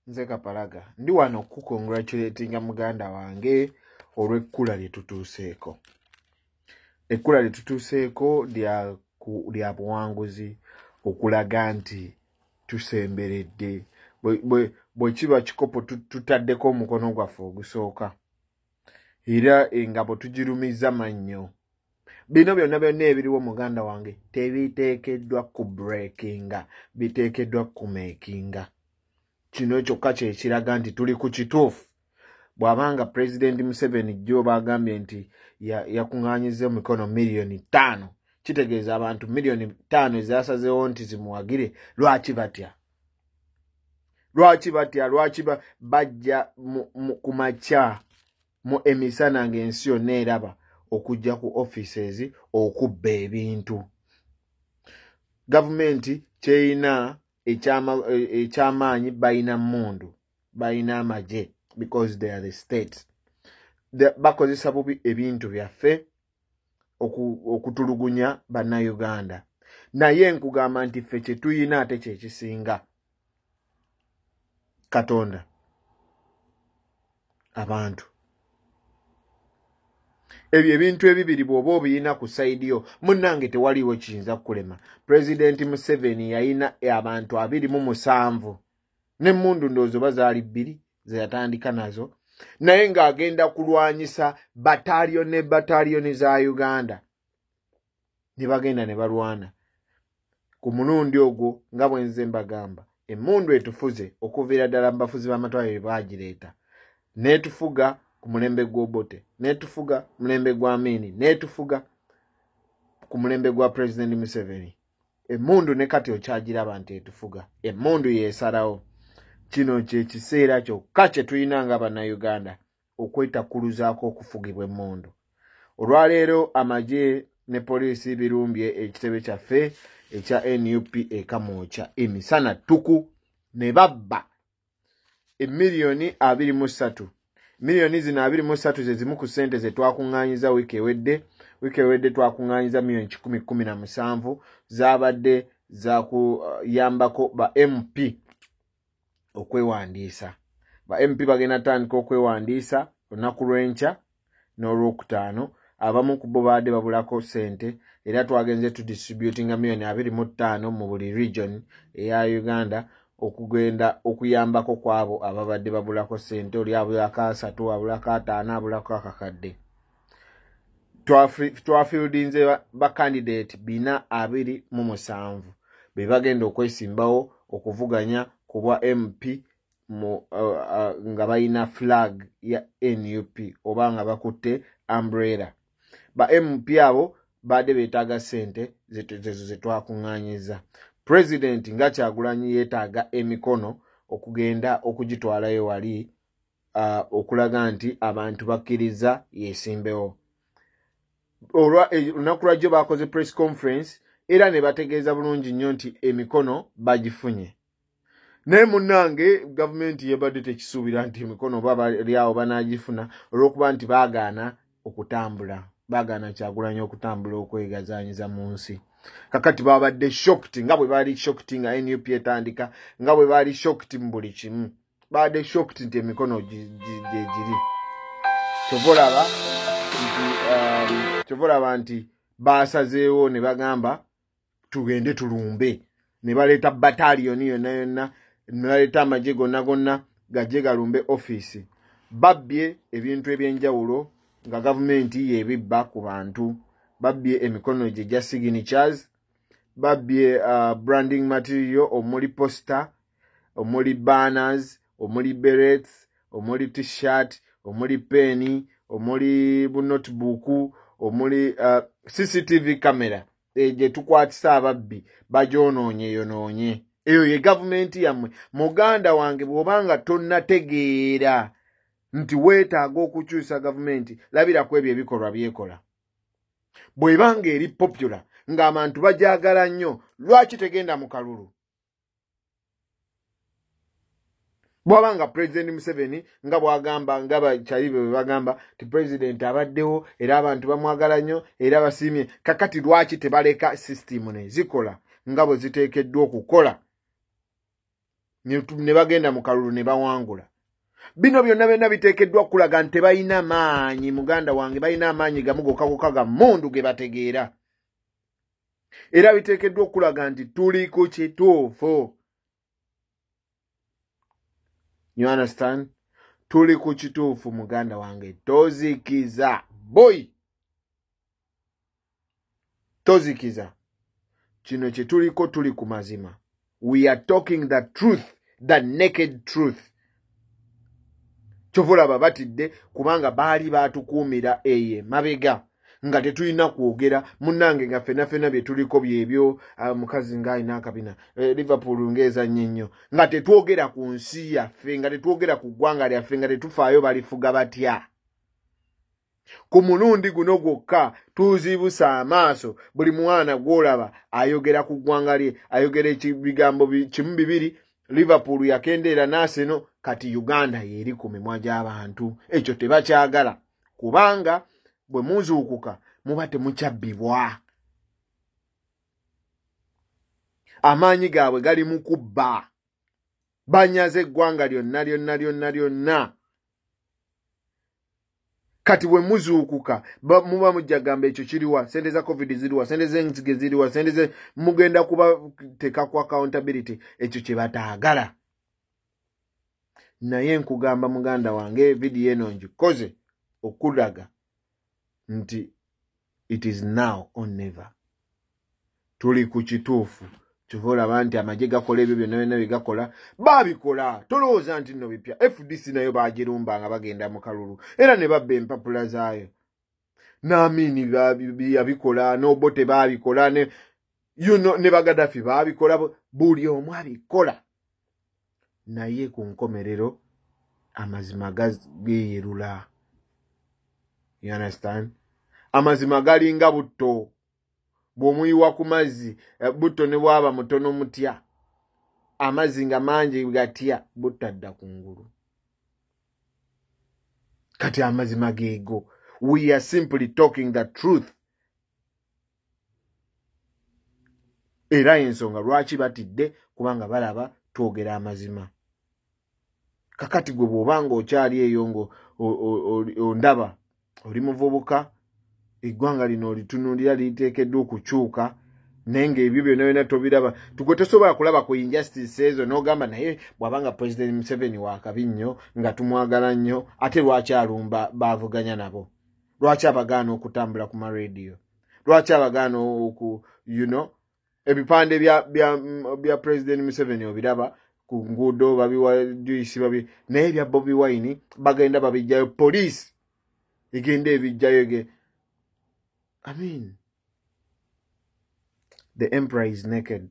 Nze Kapalaga ndi wano okucongratulatinga muganda wange olw'ekkula lye tutuuseeko. Ekkula lye tutuuseeko lya buwanguzi, okulaga nti tusemberedde. Bwe kiba kikopo tutaddeko omukono gwaffe ogusooka, era engabo tugirumizza mannyo. Bino byonna byonna ebiriwo muganda wange tebiteekeddwa ku breakinga, biteekeddwa ku makinga. Kino kyokka kye kiraga nti tuli ku kituufu. Bw'abanga Pulezidenti Museveni jjo bagambye nti yakuŋŋaanyizza emikono 5 miliyoni, kitegeeza abantu 5 miliyoni ezasazeewo nti zimuwagire. Lwaki batya? Lwaki batya? Lwaki bajja ku makya mu emisana ng'ensi yonna eraba okujja ku offices okubba ebintu? Gavumenti kyeyina ekyamaanyi, balina mmundu, balina amagye, because they are the state. Bakozesa bubi ebintu byaffe okutulugunya Bannayuganda. Naye nkugamba nti ffe kye tuyina ate kyekisinga, Katonda, abantu. Ebyo ebintu ebibiri bw'oba obiyina ku side yo, munnange, tewaliiwo kiyinza kukulema. Pulezidenti Museveni yayina abantu 27 n'emmundu, ndowooza oba zaali bbiri ze yatandika nazo, naye ng'agenda kulwanyisa battalion ne battalion za Uganda, ne bagenda ne balwana ku mulundi ogwo. Nga bwe nze mbagamba, emmundu etufuze okuviira ddala mu bafuzi b'amatwale baagireeta, n'etufuga ku mulembe gw'Obote, n'etufuga ku mulembe gwa Amini, n'etufuga ku mulembe gwa Pulezidenti Museveni. Emmundu ne kati okyagiraba nti etufuga, emmundu yeesalawo. Kino kyekiseera kyokka kye tulina nga Bannayuganda okwetakkuluzaako okufugibwa emmundu. Olwaleero amagye ne poliisi birumbye ekitebe kyaffe ekya NUP e Kamwokya emisana ttuku ne babba 23 emiliyoni. Miliyoni zino 23 ze zimu ku ssente ze twakuŋŋaanyiza wiiki ewedde. Wiiki ewedde twakuŋŋaanyiza miliyoni 117, zaabadde zakuyambako ba MP okwewandiisa. Ba MP bagenda tandika okwewandiisa olunaku lw'enkya n'Olwokutaano. Abamu ku bo baadde babulako ssente, era twagenze tudistributinga miliyoni 25 mu buli region eya Uganda okugenda okuyambako ku abo ababadde babulako ssente. Oli abulako 30, abulako 50, abulako akakadde. Twafieldinze bakandidate 427 be bagenda okwesimbawo okuvuganya ku bwa MP mu nga balina flag ya NUP oba nga bakutte umbrella. Ba MP abo baadde beetaaga ssente zezo zetwakuŋŋaanyiza. Pulezidenti nga Kyagulanyi yeetaaga emikono okugenda okugitwalayo wali okulaga nti abantu bakkiriza yeesimbewo. Olunaku lwajjo bakoze press conference era ne bategeeza bulungi nnyo nti emikono bagifunye. Naye munnange, gavumenti yebadde tekisuubira nti emikono oba bali awo banaagifuna, olw'okuba nti baagaana okutambula, baagaana Kyagulanyi okutambula okwegazaanyiza mu nsi. Kakati babadde shocked, nga bwe baali shocked nga NUP etandika, nga bwe baali shocked mu buli kimu. Babadde shocked nti emikono gyegiri. Kyova olaba nti basazeewo ne bagamba tugende tulumbe, ne baleeta battalion yonna yonna, ne baleeta amagye gonna gonna gajje galumbe ofiisi. Babbye ebintu ebyenjawulo nga gavumenti yebibba ku bantu. Babbye emikono gye gya signatures, babbye branding material omuli poster, omuli banners, omuli berets, omuli T-shirt, omuli peeni, omuli bunotebook, omuli CCTV camera gye tukwatisa ababbi, bagyonoonye yonoonye. Eyo ye gavumenti yammwe. Muganda wange, bw'obanga tonnategeera nti weetaaga okukyusa gavumenti, labiraku ebyo ebikolwa byekola. Bw'ebanga eri popular ng'abantu bagyagala nnyo, lwaki tegenda mu kalulu? Bw'aba nga Pulezidenti Museveni nga bw'agamba, nga bakyali be bwe bagamba nti pulezidenti abaddewo era abantu bamwagala nnyo era basiimye, kakati lwaki tebaleka sisitimu ne zikola nga bwe ziteekeddwa okukola? Ne bagenda mu kalulu ne bawangula. Bino byonna byonna biteekeddwa okulaga nti tebalina maanyi. Muganda wange, balina amaanyi gamu gokka gokka ga mmundu ge bategeera. Era biteekeddwa okulaga nti tuli ku kituufu. You understand? Tuli ku kituufu, muganda wange. Tozikiza boy, tozikiza. Kino kye tuliko, tuli ku mazima. We are talking the truth, the naked truth. Kyova olaba batidde, kubanga baali batukuumira eyo emabega nga tetulina kwogera. Munnange, nga ffenna ffenna bye tuliko byebyo, mukazi ng'alina akabina, Liverpool ng'ezannya ennyo, nga tetwogera ku nsi yaffe, nga tetwogera ku ggwanga lyaffe, nga tetufaayo balifuga batya. Ku mulundi guno gwokka tuzibusa amaaso. Buli mwana gw'olaba ayogera ku ggwanga lye, ayogera ebigambo kimu bibiri. Liverpool yakendeera n'Arsenal, kati Uganda yeeri ku mimwa gy'abantu. Ekyo tebakyagala, kubanga bwe muzuukuka muba temukyabbibwa. Amaanyi gaabwe gali mu kubba, banyaze eggwanga lyonna lyonna lyonna lyonna. Kati bwe muzuukuka muba mujja gamba ekyo kiriwa, sente za COVID ziriwa, sente z'enzige ziriwa, sente ze mugenda kubateeka ku accountability. Ekyo kye bataagala. Naye nkugamba muganda wange, vidiyo eno ngikoze okulaga nti it is now or never. Tuli ku kituufu. Kyova olaba nti amagye gakola ebyo byonna byonna bye gakola, baabikola. Tolowooza nti nno bipya. FDC nayo bagirumba nga bagenda mu kalulu, era ne babba empapula zaayo. N'Amini yabikola, n'Obote baabikola, ne ne Bagadafi baabikola, buli omu abikola. Naye ku nkomerero amazima geeyerula. You understand? Amazima galinga butto. Bw'omuyiwa ku mazzi, butto ne bwaba mutono mutya, amazzi nga mangi gatya, butto adda kungulu. Kati amazima geego. We are simply talking the truth. Era ensonga lwaki batidde, kubanga balaba twogera amazima. Kakati gwe bw'obanga okyali eyo ng'ondaba, oli muvubuka, eggwanga lino olitunuulira liteekeddwa okukyuka, naye ng'ebyo byonna byonna tobiraba. Tugwe tosobola kulaba ku injustice ezo n'ogamba naye bw'abanga President Museveni wa kabi nnyo, nga tumwagala nnyo, ate lwaki alumba baavuganya nabo? Lwaki abagaana okutambula ku marediyo? Lwaki abagaana oku ebipande bya President Museveni obiraba ku nguudo, babiwa juice babi, naye ebya Bobi Wine bagenda babijjayo, poliisi egenda ebijjayo. I mean, the emperor is naked.